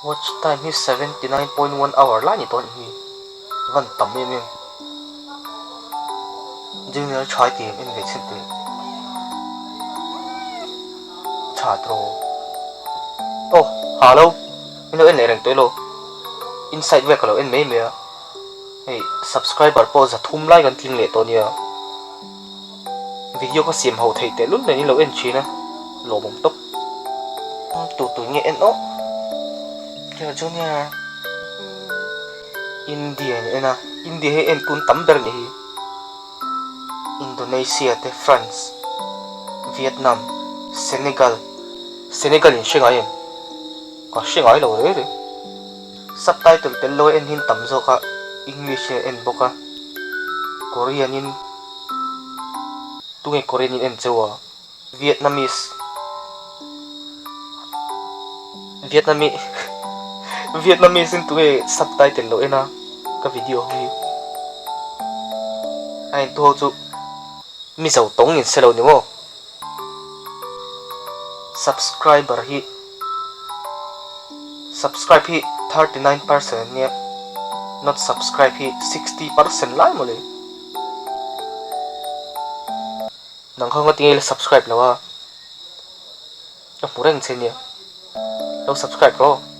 Watch time hi 79.1 hour lai ni tawh a nih hi. Van tam em em. Junior tha i ti em en ve chhin teh. Tha tawh. Aw ha lo. Min lo en leh reng tawh ilo. Inside vel ka lo en mai mai a. Hei subscriber pawh 300 lai kan tling leh tawh nia. Video ka siam ho theih tehlul nen in lo en thin a, lawmawm tawp. Tu tu nge en awh? Junior Junior India in en a, India hi en tun tam ber nih hi. Indonesia te France, Vietnam, Senegal, Senegal in hre ngai em? Ka hre ngai lo reng reng. Subtitle tel lo en hin tam zawk a, English in en bawk a, Korean in tunge Korean in en cheu a, Vietnamese Vietnami Vietnamese in tunge subtitle lo en a ka video ho hi a en tu ho chu Mizo tawng in se lo ni maw? Subscriber hi Subscribe hi 39% an nia Not subscribe hi 60% lai mawle Nang kha ngatinge i la subscribe lo a Ka hmu reng che nia Lo subscribe rawh.